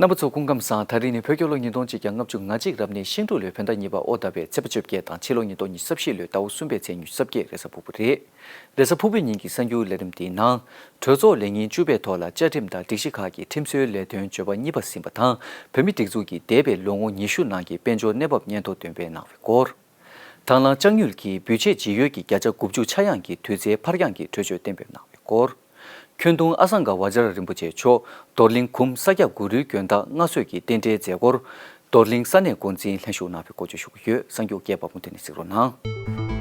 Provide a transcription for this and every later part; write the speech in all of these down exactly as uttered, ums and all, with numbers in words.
རྣམ་པ་ཚོ་སྐུ་ཁམས་བཟང་། ད་རིང་ནི་བོད་རྒྱལ་ལོ་ཉིས་སྟོང་ཆིག་བརྒྱ་ལྔ་བཅུ་ང་གཅིག་རབ་གནས་ཤིང་འབྲུག་ལོའི་བོད་ཟླ་གཉིས་པ་ཨོ་ཟླ་བའི་ཚེས་པ་བཅོ་བརྒྱད་དང་ཕྱི་ལོ་ཉིས་སྟོང་ཉི་ཤུ་རྩ་བཞི་ལོའི་ཟླ་བ་གསུམ་པའི་ཚེས་ཉི་ཤུ་རྩ་བརྒྱད་རེས་གཟའ་ཕུར་བུ་རེད། རེས་གཟའ་ཕུར་བུའི་ཉིན་གྱི་གསར་འགྱུར་ལས་རིམ་འདིའི་ནང་། གྲོས་ཚོགས་ལས་ཉིན་བཅུ་པའི་ཐོག་ལ་བཅའ་ཁྲིམས་དང་སྒྲིག་གཞི་ཁག་གི་ཁྲིམས་བཟོའི་ལས་དོན་བརྗོད་པ་གཉིས་པ་ཟིན་པ་དང་། བོད་མིའི་སྒྲིག་འཛུགས་ཀྱི་འདས་པའི་ལོ་ངོ་ཉི་ཤུ་ནང་གི་དཔལ་འབྱོར་གནས་བབ་སྙན་ཐོ་འདོན་སྤེལ་གནང་བའི་སྐོར། དང་བླངས་ལྕགས་མྱུལ་གྱི་འབུལ་ཆད་ཇི་ཡོད་ཀྱི་བརྒྱ་ཆ་དགུ་བཅུ་ཆག་ཡང་གི་དུས་ཚོད་ཕར་འགྱངས་ཀྱི་གྲོས་ཆོད་གཏན་འབེབས་གནང་བའི་སྐོར། ཁྱོན་བརྡུང་ཨ་སངྒ་བཛྲ་རིན་པོ་ཆེ་མཆོག་རྡོར་གླིང་གུམ་ས་སྐྱ་གུ་རུའི་དགོན་བདག་མངའ་གསོལ་གྱི་རྟེན་འབྲེལ་མཛད་སྒོར། རྡོར་གླིང་ས་གནས་འགོ་འཛིན་ལྷན་ཞུགས་གནང་བའི་སྐོར་བརྗོད་ཞུ་གི་ཡོད། གསར་འགྱུར་རྒྱས་པ་མུ་མཐུད་ནས་གཟིགས་རོགས་གནང་།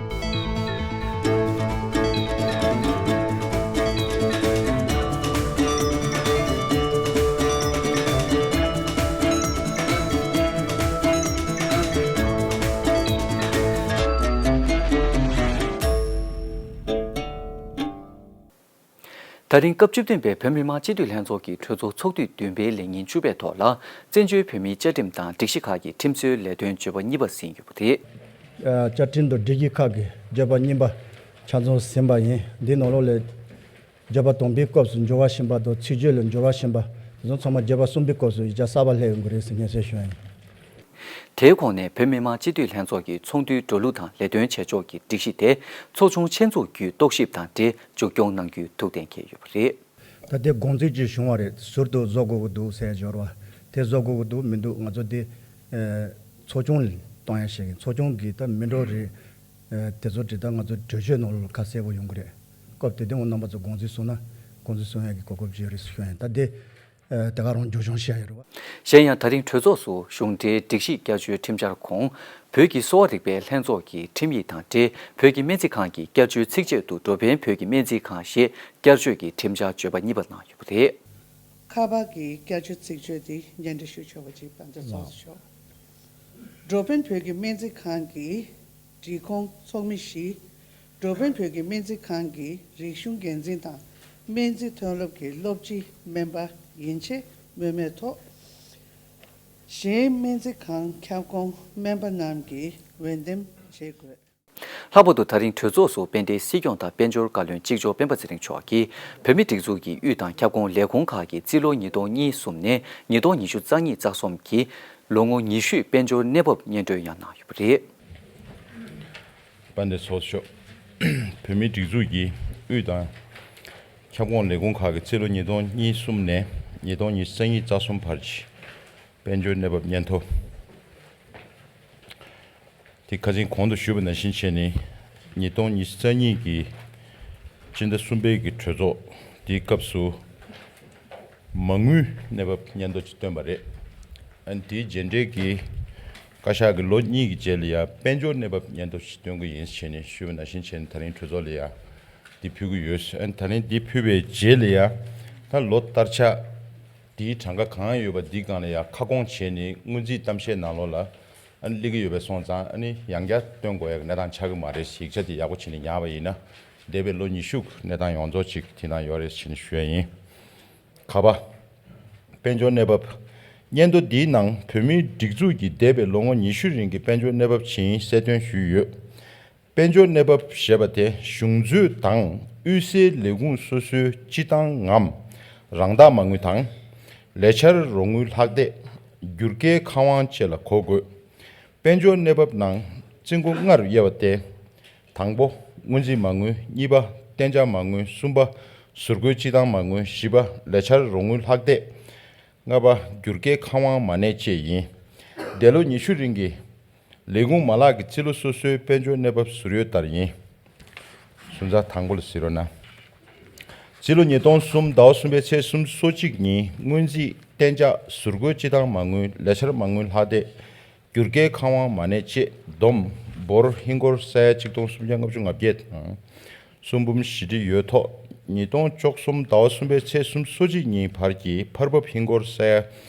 ད་རིང་སྐབས་བཅུ་བདུན་པའི་བོད་མི་མང་སྤྱི་འཐུས་ལྷན་ཚོགས་ཀྱི་གྲོས་ཚོགས་ཚོགས་དུས་བདུན་པའི་ལས་ཉིན་བཅུ་པའི་ཐོག་ལ། བཙན་བྱོལ་བོད་མིའི་བཅའ་ཁྲིམས་དང་སྒྲིག་གཞི་ཁག་གི་ཁྲིམས་བཟོའི་ལས་དོན་བརྗོད་པ་གཉིས་པ་ཟིན་ཡོད་པ་རེད། བཅའ་ཁྲིམས་དང་སྒྲིག་གཞི་ཁག་གི་བརྗོད་པ་གཉིས་པ་ཆ་ཚང་ཟིན་པ་ཡིན། འདིའི་ནང་ལོགས་ལས་བརྗོད་པ་དང་པོའི་སྐབས་སུ་འགྱུར་བ་ཕྱིན་པ་དང་། ཚིག་བརྗོད་ལ་འགྱུར་བ་ཕྱིན་པ་དེ་ཚོ་ཚང་མ་བརྗོད་པ་གསུམ་པའི་སྐབས་སུ་ཡིག་ཆ་གསར་པ་སླེབས་ཡོང་གི་རེད་ཟེར་སྙན་སེང་ཞུ་ཡ་ཡིན། དེའི་གོང་ནས་བོད་མི་མང་སྤྱི་འཐུས་ལྷན་ཚོགས་ཀྱི་ཚོགས་འདུའི་འགྲོ་ལུགས་དང་ལས་དོན་བྱེད་ཕྱོགས་ཀྱི་སྒྲིག་གཞི་དེ་ཚོགས་ཆུང་ཆེད་འཛུགས་བརྒྱུད་རྟོག་ཞིབ་དང་འབྲེལ་མཇུག་སྐྱོང་གནང་རྒྱུའི་ཐུགས་གཏན་འཁེལ་ཡོད་པ་རེད། ད་ལྟའི་དགོངས་ཚུལ་ཅིག་བྱུང་བ་རེད། ཟུར་དུ་བཟོ་དགོས་ཀྱི་འདུག་ཟེར་འབྱོར་བ་དེ་བཟོ་དགོས་ཀྱི་འདུག་མི་འདུག་ང་ཚོ་དེ་ཚོགས་ཆུང་གཏོང་ཡ་ཞིག་ཡིན། ཚོགས་ཆུང་གིས་ད་མི་འགྲོ་རེད། དེ་ཚོ་དེ་ད་ང་ཚོ་གྲོས་ཆོད་ནང་ལ་ཁ་གསལ་པོ་ཡོང་གི་རེད། སྐབས་དེ་དུས་རྣམ་པ་ཚོ་དགོངས་ཚུལ་གསུངས་ན་དགོངས་ཚུལ་གསུང་ཡ་གི་གོ་སྐབས་ཅིག་ཡོད་རེད་ཞུ་ཡ་ཡིན། ད་དེ། ཨ། དེ་ག་རང་རྒྱུན་འཁྱོངས་བྱས་ཡོད་རེད་བ། གཞན་ཡང་ད་རིང་གྲོས་ཚོགས་སུ་གཞུང་འབྲེལ་སྒྲིག་གཞི་བསྐྱར་བཅོས་ཁྲིམས་འཆར་གོང་། བོད་ཀྱི་གསོ་བ་རིག་པའི་ལྷན་ཚོགས་ཀྱི་ཁྲིམས་ཡིག་དང་འབྲེལ་བོད་ཀྱི་སྨན་རྩིས་ཁང་གི་བསྐྱར་བཅོས་ཚིགས་བཅད་དུ་འགྲོ་ཕན་བོད་ཀྱི་སྨན་རྩིས་ཁང་ཞེས་བསྐྱར་བཅོས་ཀྱི་ཁྲིམས་འཆར་བརྗོད་པ་གཉིས་པ་གནང་ཡོད་པ་རེད། ཁ་པར་གྱི་བསྐྱར་བཅོས་ཚིགས་བཅད་འདི་སྙན་སྒྲོན་ཞུ་ཆོག་པ་ཅིག་དཔལ་འབྱོར་ཚོགས་སུ་ཤོག་འགྲོ་ཕན་བོད་ཀྱི་སྨན་རྩིས་ཁང་གི་སྒྲིག་ཁོངས་ཚོགས་མི་བཞི། འགྲོ་ཕན་བོད་ཀྱི་སྨན་རྩིས་ཁང་གི་རིག་གཞུང་འགན་འཛིན་དང་སྨན་རྩིས་ཐོན་སློབ་ཀྱི་སློབ་སྤྱི་སྨན་པ་ཡན་ཆད་མངོན་མེད་ཐོག་གཞན་སྨན་རྩིས་ཁང་ཁྱབ་ཁོངས་སྨན་པ་རྣམས་ཀྱིས་འོས་འདེམས་བྱེད་དགོས། ལྷག་པར་དུ་ད་རིང་གྲོས་ཚོགས་སུ་དཔལ་ལྡན་སྲིད་སྐྱོང་དང་དཔལ་འབྱོར་བཀའ་བློན་གཅིག་ལྕོགས་སྤེན་པ་ཚེ་རིང་མཆོག་གིས་བོད་མིའི་སྒྲིག་འཛུགས་ཀྱི་དབུས་དང་ཁྱབ་ཁོངས་ལས་ཁུངས་ཁག་གི་རྩིས་ལོ་ཉིས་སྟོང་གཉིས་གསུམ་ནས་ཉིས་སྟོང་ཉི་ཤུ་རྩ་གཉིས་རྩ་གསུམ་གྱི་ལོ་ངོ་ཉི་ཤུའི་དཔལ་འབྱོར་གནས་བབ་སྙན་སྒྲོན་ཡང་གནང་ཡོད་པ་རེད། དཔལ་ལྡན་ཚོགས་གཙོ་མཆོག་བོད་མིའི་སྒྲིག་འཛུགས་ཀྱི་དབུས་དང་ཁྱབ་ཁོངས་ལས་ཁུངས་ཁག་གི་རྩིས་ལོ་ཉིས་སྟོང་གཉིས་གསུམ་ནས་ཉིས་སྟོང་ཉི་ཤུ་རྩ་གཉིས་རྩ་གསུམ་བར་གྱི་དཔལ་འབྱོར་གནས་བབ་སྙན་ཐོ། དེ་ཁ་སང་གོང་དུ་ཞུས་པ་ནང་བཞིན་བྱས་ནས་ཉིས་སྟོང་ཉི་ཤུ་རྩ་གཉིས་ཀྱི་སྤྱི་ཟླ་གསུམ་པའི་གི་གྲོས་ཚོགས་དེའི་སྐབས་སུ་མ་དངུལ་གནས་བབ་སྙན་ཐོ་ཅིག་བཏོན་པ་རེད། ཨ་ནི་དེའི་རྗེས་འབྲེལ་གྱི་བཀའ་ཤག་གི་ལོ་གཉིས་ཀྱི་རྗེས་ལ་ཡང་དཔལ་འབྱོར་གནས་བབ་སྙན་ཐོ་ཞིག་བཏོན་གྱི་ཡིན་བྱས་ནས་ཞུས་པ་ནང་བཞིན་བྱས་ནས་ད་རིང་གྲོས་ཚོགས་ལ་ཡང་འདི་ཕུལ་གྱི་ཡོད། ཨ་ནི་ད་རིང་འདི་ཕུལ་བའི་རྗེས་ལ་ཡང་ད་ལོ་ལྟར་ཆགས་དེའི་གྲངས་ཀ་གང་ཡོད་པ་འདིའི་སྒང་ལ་ཡང་ཁ་སྐོང་བྱས་ནས་སྔོན་རྩིས་གཏམ་བཤད་ནང་ལོགས་ལ་ཨ་ནི་སླེབས་ཀྱི་ཡོད་པ་སོང་ཙང་ཨ་ནི་ཡང་བསྐྱར་བཏོན་དགོས་ཡག་གི་གནས་སྟངས་ཆགས་ཀྱི་མ་རེད། ཡིག་ཆ་དེ་ཡག་པོ་བྱས་ནས་ཉར་བ་ཡིན་ན་འདས་པའི་ལོ་ཉི་ཤུ་གི་གནས་སྟངས་ཡོངས་རྫོགས་ཅིག་དེ་ནང་ཡོད་རེད་ཟེར་ནས་ཞུ་ཡ་ཡིན། ག་པ། དཔལ་འབྱོར་གནས་བབ། སྙན་ཐོ་འདིའི་ནང་བོད་མིའི་སྒྲིག་འཛུགས་ཀྱི་འདས་པའི་ལོ་ངོ་ཉི་ཤུ་རིང་གི་དཔལ་འབྱོར་གནས་བབ་ཇི་ཡིན་གསལ་སྟོན་ཞུས་ཡོད། དཔལ་འབྱོར་གནས་བབ་ཞེས་པ་དེ་གཞུང་མཛོད་དང་དབུས་སའི་ལས་ཁུངས་སོ་སོའི་སྤྱི་བཏང་ངམ་རང་བདག་མ་དངུལ་དང་། ལས་འཆར་རོགས་དངུལ་ལྷག་སྡེ། བསྒྱུར་བཀོད་ཁང་དབང་བཅས་ལ་གོ་དགོས། དཔལ་འབྱོར་གནས་བབ་ནང་རྩིས་འགོ་ལྔ་རུ་དབྱེ་བ་སྟེ། དང་པོ། སྔོན་རྩིས་མ་དངུལ། གཉིས་པ། གཏན་འཇགས་མ་དངུལ། གསུམ་པ། ཟུར་བཀོལ་སྤྱི་བཏང་མ་དངུལ། བཞི་པ། ལས་འཆར་རོགས་དངུལ་ལྷག་སྡེ། ལྔ་པ། བསྒྱུར་བཀོད་ཁང་དབང་མ་གནས་བཅས་ཡིན། འདས་ལོ་ཉི་ཤུ་རིང་གི་ལས་ཁུངས་མ་ལག་གི་རྩིས་ལོ་སོ་སོའི་དཔལ་འབྱོར་གནས་བབ་ཟུར་ཡོད་ལྟར་ཡིན། ཟུར་འཛར་དང་པོ་ལ་གཟིགས་རོགས་གནང་། རྩིས་ལོ་ཉིས་སྟོང་གསུམ་ཟླ་བ་གསུམ་པའི་ཚེས་སོ་གཅིག་ཉིན་སྔོན་རྩིས། གཏན་འཇགས། ཟུར་བཀོལ་སྤྱི་བཏང་མ་དངུལ། ལས་འཆར་མ་དངུལ་ལྷག་སྡེ། བསྒྱུར་བཀོད་ཁང་དབང་མ་གནས་བཅས་བསྡོམས། འབོར་ཧིན་སྒོར་ས་ཡ་གཅིག་སྟོང་སུམ་བརྒྱ་ལྔ་བཅུ་ང་བརྒྱད་དང་། གསུམ་འབུམ་བཞི་ཁྲི་ཡོད་ཐོག་ཉིས་སྟོང་བཅུ་གསུམ་ཟླ་བ་གསུམ་པའི་ཚེས་སོ་གཅིག་ཉིན་བར་གྱི་འཕར་འབབ་ཧིན་སྒོར་ས་ཡ་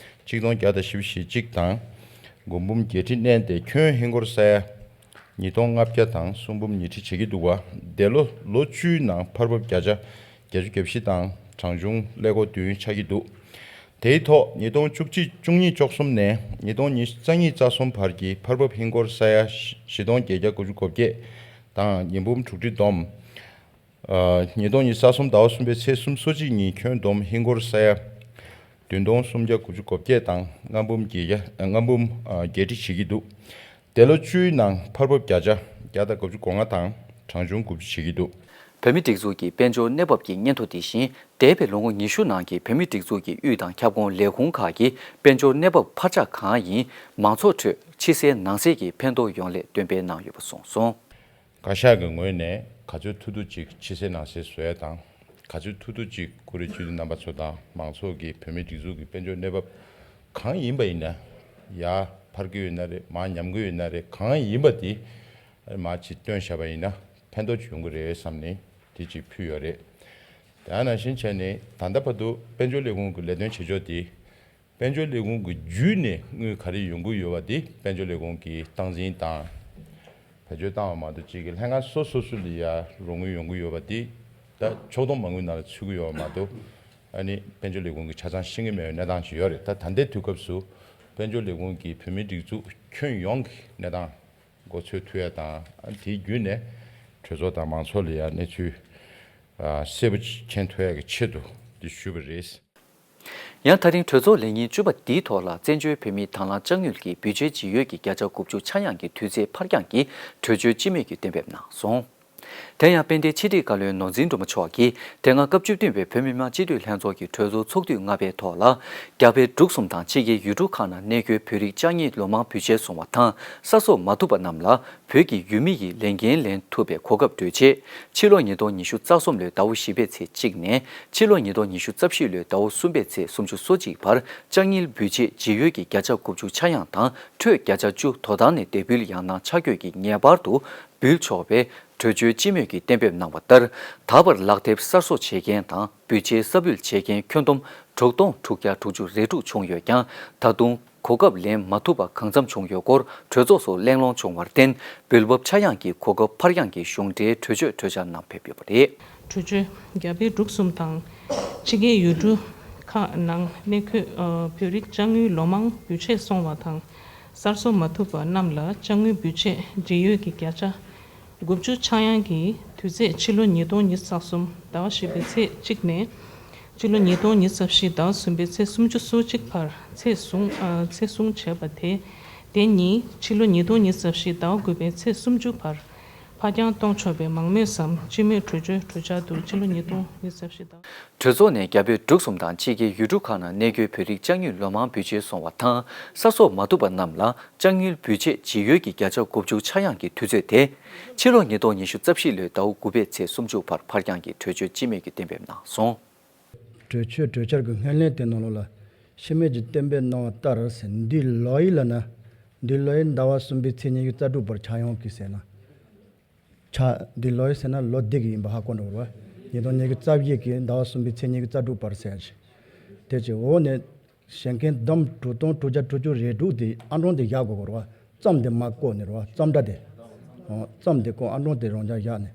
གཅིག་སྟོང་བརྒྱ་དང་བཞི་བཅུ་ཞེ་གཅིག་དང་། དགུ་འབུམ་བརྒྱད་ཁྲི་གནས་ཏེ་ཁྱོན་ཧིན་སྒོར་ས་ཡ་ཉིས་སྟོང་ལྔ་བརྒྱ་དང་གསུམ་འབུམ་ཉི་ཁྲི་བྱེད་ཀྱི་འདུག་པ། འདས་ལོ་ལོ་བཅུའི་ནང་འཕར་འབབ་བརྒྱ་ཆ་བརྒྱད་ཅུ་གྱ་བཞི་དང་གྲངས་ཆུང་ཀླད་ཀོར་བདུན་ཆགས་ཀྱི་འདུག་དེའི་ཐོག་ཉིས་སྟོང་བཅུ་གཅིག་བཅུ་གཉིས་བཅུ་གསུམ་ནས་ཉིས་སྟོང་ཉི་ཤུ་རྩ་གཉིས་རྩ་གསུམ་བར་གྱི་འཕར་འབབ་ཧིན་སྒོར་ས་ཡ་བཞི་སྟོང་བརྒྱད་བརྒྱ་དགུ་བཅུ་གོ་བརྒྱད་དང་ཉིས་འབུམ་དྲུག་ཁྲི་བསྡོམས། ཉིས་སྟོང་ཉི་ཤུ་རྩ་གསུམ་ཟླ་བ་གསུམ་པའི་ཚེས་སོ་གཅིག་ཉིན་ཁྱོན་བསྡོམས་ཧིན་སྒོར་ས་ཡ་ བདུན་སྟོང་སུམ་བརྒྱ་དགུ་བཅུ་གོ་བརྒྱད་དང་ལྔ་འབུམ་བརྒྱད་བརྒྱ་ལྔ་འབུམ་བརྒྱད་ཁྲི་བྱེད་ཀྱི་འདུག་དེ་ལོ་བཅུའི་ནང་འཕར་འབབ་བརྒྱ་ཆ་བརྒྱ་དང་དགུ་བཅུ་གོ་ལྔ་དང་གྲངས་ཆུང་དགུ་བཅུ་བྱེད་ཀྱི་འདུག་བོད་མིའི་སྒྲིག་འཛུགས་ཀྱི་དཔལ་འབྱོར་གནས་བབ་ཀྱི་སྙན་ཐོ་དེ་བཞིན། འདས་པའི་ལོ་ངོ་ཉི་ཤུ་ནང་གི་བོད་མིའི་སྒྲིག་འཛུགས་ཀྱི་དབུས་དང་ཁྱབ་ཁོངས་ལས་ཁུངས་ཁག་གི་དཔལ་འབྱོར་གནས་བབ་འཕར་ཆག་གང་ཡིན། མང་ཚོགས་ཁྲོད་ཕྱི་གསལ་ནང་གསལ་གྱི་ཕན་ཐོགས་ཡོང་སླད་སྟོན་སྤེལ་གནང་ཡོད་པ་གསུངས་སོང་། བཀའ་ཤག་གི་ངོས་ནས་ག་ཚོད་ཐུབ་ཐུབ་ཅིག་ཕྱི་གསལ་ནང་གསལ་བཟོ་ཡ་དང་། ག་ཚོད་ཐུབ་ཐུབ་ཅིག་བཀུར་འོས་སྤྱི་འཐུས་རྣམ་པ་ཚོ་དང་མང་ཚོགས་ཀྱིས་བོད་མིའི་སྒྲིག་འཛུགས་ཀྱི་དཔལ་འབྱོར་གནས་བབ་གང་ཡིན་པ་ཡིན་ན། ཡར་འཕར་གྱི་ཡོད་ན་རེད། མར་ཉམས་ཀྱི་ཡོད་ན་རེད། གང་ཡིན་པ་དེ་མར་ཅིག་སྟོན་བཞག་པ་ཡིན་ན་ཕན་ཐོགས་ཅིག་ཡོང་གི་རེད་བསམ་ནས་དེ་ཅིག་ཕུལ་ཡོད་རེད། དེ་ནང་བཞིན་བྱས་ནས་ད་ལྟ་བར་དུ་དཔལ་འབྱོར་ལས་ཁུངས་ཀྱི་ལས་དོན་བྱེད་ཕྱོགས་དེ། དཔལ་འབྱོར་ལས་ཁུངས་ཀྱི་བརྒྱུད་ནས་དངུལ་ག་རེ་ཡོང་གི་ཡོད་པ་དེ་དཔལ་འབྱོར་ལས་ཁུངས་ཀྱིས་སྟངས་འཛིན་དང་། བེད་སྤྱོད་བཏང་བ་མ་གཏོགས་གཅིག་གི་ལྷན་ཁང་སོ་སོ་སོ་ལ་ཡ་རོགས་དངུལ་ཡོང་གི་ཡོད་པ་དེ་ད་ཕྱོགས་བསྡོམས་མ་དངུལ་ནང་ལ་ཚུད་ཀྱི་ཡོད་པ་མ་གཏོགས། ཨ་ནི་དཔལ་འབྱོར་ལས་ཁུངས་ཀྱིས་ཆ་ཚང་ཤེས་ཀྱི་མེད་པའི་གནས་སྟངས་ཤིག་ཡོད་རེད། ད་ད་ལྟའི་དུས་སྐབས་སུ་དཔལ་འབྱོར་ལས་ཁུངས་ཀྱིས་བོད་མིའི་སྒྲིག་འཛུགས་ཁྱོན་ཡོངས་ཀྱི་གནས་སྟངས་མགོ་འཚོས་ཐུབ་ཡ་དང་། ཨ་ནི་དེའི་བརྒྱུད་ནས་གྲོས་ཚོགས་དང་མང་ཚོགས་ལ་ཡ་གནས་ཚུལ་ཨ་གསལ་པོ་མཁྱེན་ཐུབ་ཡ་གི་ཆེད་དུ་འདི་ཞུས་པ་རེད། ཡང་ད་རིང་གྲོས་ཚོགས་ལས་ཉིན་བཅུ་པ་འདིའི་ཐོག་ལ་བཙན་བྱོལ་བོད་མིའི་དྭང་བླངས་དཔྱ་དངུལ་གྱི་བུད་བྱེད་ཇི་ཡོད་ཀྱི་བརྒྱ་ཆ་དགུ་བཅུ་ཆག་ཡང་གི་དུས་ཚོད་ཕར་འགྱངས་ཀྱི་གྲོས་ཆོད་སྤྱི་མོས་ཀྱིས་གཏན་འབེབས་གནང་སོང་། དེ་ཡང་དཔལ་ལྡན་ཕྱི་དྲིལ་བཀའ་བློན་ནོར་འཛིན་སྒྲོལ་མ་མཆོག་གིས་དེ་སྔ་སྐབས་བཅུ་བདུན་པའི་བོད་མི་མང་སྤྱི་འཐུས་ལྷན་ཚོགས་ཀྱི་གྲོས་ཚོགས་ཚོགས་དུས་ལྔ་པའི་ཐོག་ལ། རྒྱ་བལ་འབྲུག་གསུམ་དང་ཕྱི་རྒྱལ་ཡུལ་གྲུ་ཁག་ནང་གནས་འཁོད་བོད་རིགས་ལྕགས་རྙིའི་ལོ་མང་བུད་བྱེད་སོང་བ་དང་གསར་གསོ་མ་ཐུབ་པ་རྣམས་ལ། བོད་ཀྱི་ཡུལ་མི་ཡིས་ལས་འགན་ལེན་ཐུབ་པའི་གོ་སྐབས་སྤྲོད་ཆེད། ཕྱི་ལོ་ཉིས་སྟོང་ཉི་ཤུ་རྩ་གསུམ་ལོའི་ཟླ་བ་བཞི་པའི་ཚེས་གཅིག་ནས་ཕྱི་ལོ་ཉིས་སྟོང་ཉི་ཤུ་རྩ་བཞི་ལོའི་ཟླ་བ་གསུམ་པའི་ཚེས་སུམ་ཅུ་སོ་གཅིག་བར་ལྕགས་རྙིའི་བུད་བྱེད་ཇི་ཡོད་ཀྱི་བརྒྱ་ཆ་དགུ་བཅུ་ཆག་ཡང་དང་ཁྲོད་བརྒྱ་ཆ་བཅུ་དོ་བདག་ནས་འདེད་འབུལ་ཡང་ན་ཆ་བགོས་ཀྱིས་ངེས་པར་དུ་འབུལ་ཆོག་པའི་གྲོས་ཆོད་སྤྱི་མོས་ཀྱིས་གཏན་འབེབས་གནང་བ་ལྟར། ད་བར་ལག་དེབ་གསར་བཟོ་བྱེད་མཁན་དང་བུད་བྱེད་གསར་འབུལ་བྱེད་མཁན་ཁྱོན་བསྡོམས་དྲུག་སྟོང་དྲུག་བརྒྱ་དྲུག་ཅུ་རེ་དྲུག་བྱུང་ཡོད་ཀྱང་། ད་དུང་གོ་སྐབས་ལེན་མ་ཐུབ་པ་གང་འཚམ་བྱུང་ཡོད་སྐོར་གྲོས་ཚོགས་སུ་གླེང་སློང་བྱུང་བར་བརྟེན། འབུལ་འབབ་ཆག་ཡང་གི་གོ་སྐབས་ཕར་འགྱངས་ཀྱི་གཞུང་འབྲེལ་གྲོས་ཆོད་གྲོས་འཆར་ནང་ཕེབས་ཡོད་པ་རེད། གྲོས་ཆོད། རྒྱ་བལ་འབྲུག་གསུམ་དང་ཕྱི་རྒྱལ་ཡུལ་གྲུ་ཁག་ནང་གནས་འཁོད་ཨ་བོད་རིགས་ལྕགས་དངུལ་ལོ་མང་བུད་བྱེད་སོང་བ་དང་གསར་བཟོ་མ་ཐུབ་པ་རྣམས་ལ་ལྕགས་དངུལ་བུད་བྱེད་ཇི་ཡོད་ཀྱི་བརྒྱ་ཆ་དགུ་བཅུ་ཆག་ཡང་གི་དུས་ཚོད་ཕྱི་ལོ་ཉིས་སྟོང་ཉི་ཤུ་རྩ་གསུམ་ཟླ་བ་བཞི་པའི་ཚེས་གཅིག་ནས་ཕྱི་ལོ་ཉིས་སྟོང་ཉི་ཤུ་རྩ་བཞི་ཟླ་བ་གསུམ་པའི་ཚེས་སུམ་ཅུ་སོ་གཅིག་བར་ཚེས་བཟུང་ཨ་ཚེས་བཟུང་བྱས་པ་དེ། དེ་ཉིད་ཕྱི་ལོ་ཉིས་སྟོང་ཉི་ཤུ་རྩ་བཞི་ཟླ་བ་དགུ་པའི་ཚེས་སུམ་ཅུ་བར་ཕར་འགྱངས་གཏོང་ཆོག་པའི་མང་མོས་སམ་སྤྱི་མོས་གྲོས་ཆོད་གྲོས་འཆར་དུ་ཕྱི་ལོ་ཉིས་སྟོང་ཉི་ཤུ་རྩ་བཞི་ཟླ་བ། གྲོས་ཚོགས་ནས་རྒྱ་བལ་འབྲུག་གསུམ་དང་ཕྱི་རྒྱལ་ཡུལ་གྲུ་ཁག་ནང་གནས་འཁོད་བོད་རིགས་ལྕགས་དངུལ་ལོ་མང་བུད་བྱེད་སོང་བ་དང་གསར་བཟོ་མ་ཐུབ་པ་རྣམས་ལ་ལྕགས་དངུལ་བུད་བྱེད་ཇི་ཡོད་ཀྱི་བརྒྱ་ཆ་དགུ་བཅུ་ཆག་ཡང་གི་དུས་ཚོད་དེ། ཕྱི་ལོ་ཉིས་སྟོང་ཉི་ཤུ་རྩ་བཞི་ལོའི་ཟླ་བ་དགུ་པའི་ཚེས་སུམ་ཅུ་བར་ཕར་འགྱངས་ཀྱི་གྲོས་ཆོད་སྤྱི་མོས་ཀྱིས་གཏན་འབེབས་གནང་སོང་། གྲོས་ཆོད་གྲོས་འཆར་གྱི་སྔོན་གླེང་དེ་ནང་ལོགས་ལ་སྤྱི་མོས་ཀྱིས་གཏན་འབེབས་གནང་བ་ལྟར་ཟེར། འདི་ལོ་ཡི་ལ་ན། འདི་ལོ་ཡི་ཟླ་བ་གསུམ་པའི་ཚེས་ཉི་ཤུ་རྩ་དྲུག་བར་ཆག་ཡང་གི་ཟེར་ན། ཆ་འདི་ལོ་ཡི་ཟེར་ན་ལོ་འདི་གི་ཡིན་པ་ཧ་གོ་འགྲོ་བ། ཉིས་སྟོང་ཉི་ཤུ་རྩ་བཞི་གི་ཟླ་བ་གསུམ་པའི་ཚེས་ཉི་ཤུ་རྩ་དྲུག་བར་ཟེར་ཞིང་། དེ་ཅི་འོ་ནས་བཞེས་མཁན་བསྡོམས་དྲུག་སྟོང་དྲུག་བརྒྱ་དྲུག་ཅུ་རེ་དྲུག་དེ་ཨང་གྲངས་དེ་བཞག་དགོས་རེད་བ། རྩོམ་དེ་མ་བཀོད་ནས་རེད་བ། རྩོམ་སྒྲ་དེ། འོ་རྩོམ་དེ་བཀོད་ཨང་གྲངས་དེ་རང་འཇགས་བཞག་ནས།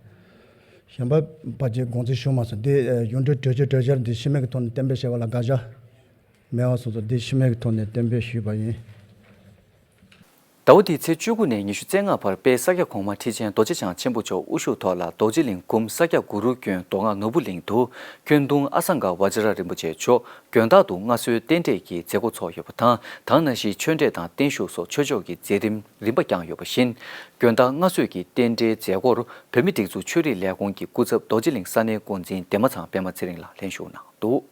གཞན་པ་ཕལ་ཆེར་དགོངས་ཚུལ་ཞུ་མ་སོང་། དེ་ཡུན་འབྲེལ་གྲོས་ཆོད་གྲོས་འཆར་འདི་སྤྱི་མོས་ཀྱི་ཐོག་ནས་གཏན་འབེབས་བྱས་པ་ལ་དགག་བཞག་མེད་པ་སོང་ཙང་འདི་སྤྱི་མོས་ཀྱི་ཐོག་ནས་གཏན་འབེབས་ཞུས་པ་ཡིན། ཟླ་བ་འདིའི་ཚེས་བཅུ་དགུ་ནས་ཉི་ཤུ་རྩ་ལྔ་བར་དཔལ་ས་སྐྱ་གོང་མ་ཁྲི་ཆེན་རྡོ་རྗེ་འཆང་ཆེན་པོ་མཆོག་དབུ་བཞུགས་ཐོག་ལ་རྡོ་རྗེ་གླིང་གུམ་ས་སྐྱ་གུ་རུ་ཀུན་མདོ་སྔགས་ནོར་བུ་གླིང་དུ་ཁྱོན་བརྡུང་ཨ་སངྒ་བཛྲ་རིན་པོ་ཆེ་མཆོག་དགོན་བདག་ཏུ་མངའ་གསོལ་རྟེན་འབྲེལ་གྱི་མཛད་སྒོ་ཚོགས་ཡོད་པ་དང་། ད་ག་ནང་བཞིན་ཆོས་འབྲེལ་དང་བརྟན་བཞུགས་སོགས་ཆོས་ཕྱོགས་ཀྱི་མཛད་རིམ་རིམ་པ་བསྐྱངས་ཡོད་པ་བཞིན། དགོན་བདག་མངའ་གསོལ་གྱི་རྟེན་འབྲེལ་མཛད་སྒོར་བོད་མིའི་སྒྲིག་འཛུགས་ཆོས་རིག་ལས་ཁུངས་ཀྱི་སྐུ་ཚབ་རྡོ་རྗེ་གླིང་ས་གནས་འགོ་འཛིན་འདན་མ་ཚང་པད་མ་ཚེ་རིང་ལགས་ལྷན་ཞུགས་གནང་འདུག་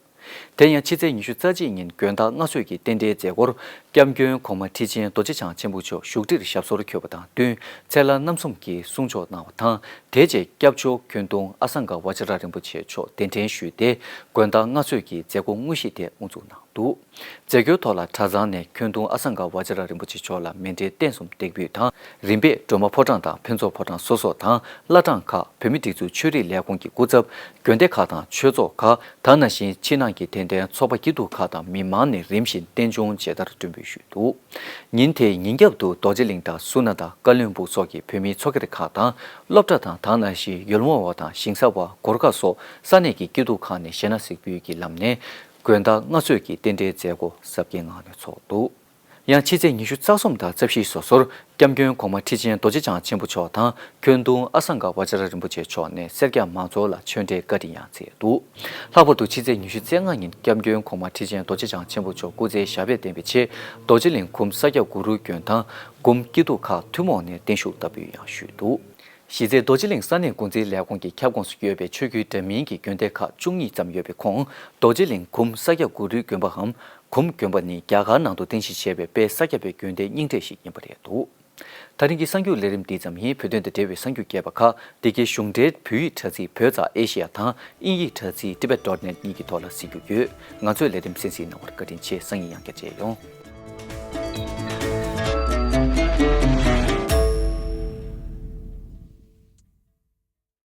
དེ་ཡང་ཕྱི་ཚེས་ཉི་ཤུ་རྩ་གཅིག་ཉིན་དགོན་བདག་མངའ་གསོལ་གྱི་རྟེན་འབྲེལ་མཛད་སྒོར་སྐྱབས་མགོན་གོང་མ་ཁྲི་ཆེན་རྡོ་རྗེ་འཆང་ཆེན་པོ་མཆོག་བཞུགས་ཁྲིར་ཞབས་སོར་འཁོད་པ་དང་བསྟུན་ཚེ་ལྷ་རྣམ་གསུམ་གྱིས་གསུང་ཆོག་གནང་བ་དང་། དེ་རྗེས་སྐྱབས་མཆོག་ཁྱོན་བརྡུང་ཨ་སངྒ་བཛྲ་རིན་པོ་ཆེ་མཆོག་གདན་འདྲེན་ཞུས་ཏེ། དགོན་བདག་མངའ་གསོལ་གྱི་མཛད་སྒོ་དངོས་གཞི་དེ་དབུ་འཛུགས་གནང་འདུག་མཛད་སྒོའི་ཐོག་ལ་གྲྭ་ཚང་ནས་ཁྱོན་བརྡུང་ཨ་སངྒ་བཛྲ་རིན་པོ་ཆེ་མཆོག་ལ་མཎྜལ་རྟེན་གསུམ་འདེགས་འབུལ་དང་། རིམ་པས་སྒྲོལ་མ་ཕོ་བྲང་དང་ཕུན་ཚོགས་ཕོ་བྲང་སོ་སོ་དང་བླ་བྲང་ཁག་བོད་མིའི་སྒྲིག་འཛུགས་ཆོས་རིག་ལས་ཁུངས་ཀྱི་སྐུ་ཚབ། དགོན་སྡེ་ཁག་དང་ཆོས་ཚོགས་ཁག་ད་ག་ནང་བཞིན་ཕྱི་ནང་གི་དད་ལྡན་ཚོགས་པ་སྐྱིད་སྡུག་ཁག་དང་མི་མང་ནས་རིམ་བཞིན་རྟེན་འབྱུང་མཇལ་དར་སྒྲོན་འབུལ་ཞུས་འདུག་ཉིན་དེའི་ཉིན་རྒྱབ་ཏུ་རྡོ་རྗེ་གླིང་དང་སུ་ན་དང་བཀའ་བློན་སྦུག་སོགས་ཀྱི་བོད་མིའི་ཚོགས་སྒེར་ཁག་དང་སློབ་གྲྭ་དང་ད་ག་ནང་བཞིན་ཡུལ་དབང་བ་དང་ཞིང་ས་བ་སྒོར་ཁ་སོགས་ས་གནས་ཀྱི་སྐྱིད་སྡུག་ཁག་ནས་གཞས་སྣ་གཟིགས་འབུལ་གྱི་ལམ་ནས་དགོན་བདག་མངའ་གསོལ་གྱི་རྟེན་འབྲེལ་མཛད་སྒོ་གཟབ་རྒྱས་ངང་ནས་ཚོགས་འདུག་ཡང་ཕྱི་ཚེས་ཉི་ཤུ་རྩ་གསུམ་དང་རྩ་བཞི་སོ་སོར་སྐྱབས་མགོན་གོང་མ་ཁྲི་ཆེན་རྡོ་རྗེ་འཆང་ཆེན་པོ་མཆོག་དང་ཁྱོན་བརྡུང་ཨ་སངྒ་བཛྲ་རིན་པོ་ཆེ་མཆོག་ནས་སེར་སྐྱ་མང་ཚོགས་ལ་ཆོས་འབྲེལ་བཀའ་དྲིན་ཡང་བསྩལ་འདུག། ལྷག་པར་དུ་ཕྱི་ཚེས་ཉི་ཤུ་རྩ་ལྔ་ཉིན་སྐྱབས་མགོན་གོང་མ་ཁྲི་ཆེན་རྡོ་རྗེ་འཆང་ཆེན་པོ་མཆོག་སྐུ་ཚེ་ཞབས་པད་བརྟན་པའི་ཆེད་རྡོ་རྗེ་གླིང་གུམ་ས་སྐྱ་གུ་རུ་དགོན་དང་གུམ་སྐྱིད་སྡུག་ཁག་ཐུན་མོང་ནས་བརྟན་བཞུགས་བསྟར་འབུལ་ཡང་ཞུས་འདུག། གཞི་རྩའི་རྡོ་རྗེ་གླིང་ས་གནས་འགོ་འཛིན་ལས་ཁུངས་ཀྱི་ཁྱབ་ཁོངས་སུ་ཡོད་པའི་ཆོས་བརྒྱུད་འདྲ་མིན་གྱི་དགོན་སྡེ་ཁག་བཅུ་གཉིས་ཙམ་ཡོད་པའི་ཁོངས་རྡོ་རྗེ་གླིང་གུམ་ས་སྐྱ་གུ་རུའི་དགོན་པའམ་གུམ་དགོན་པ་ནི་རྒྱ་གར་ནང་དུ་རྟེན་གཞི་བྱས་པའི་དཔལ་ས་སྐྱ་པའི་དགོན་སྡེ་རྙིང་གྲས་ཤིག་ཡིན་པ་རེད་འདུག། ད་རིང་གི་གསར་འགྱུར་ལས་རིམ་འདི་ཙམ་ཡིན། བོད་དོན་དང་འབྲེལ་བའི་གསར་འགྱུར་རྒྱས་པ་ཁག་འདི་གའི་གཞུང་འབྲེལ་བོད་ཡིག་དྲ་ཚིགས་བོད་ཙ་ཨེ་ཤི་ཡ་དང་དབྱིན་ཡིག་དྲ་ཚིགས་tibet dot net གཉིས་ཀྱི་ཐོག་ལ་གཟིགས་རྒྱུ་ཡོད། ང་ཚོའི་ལས་རིམ་གསན་གཟིགས་གནང་བར་བཀའ་དྲིན་ཆེ། སང་ཉིན་ཡང་བསྐྱར་མཇལ་ཡོང་།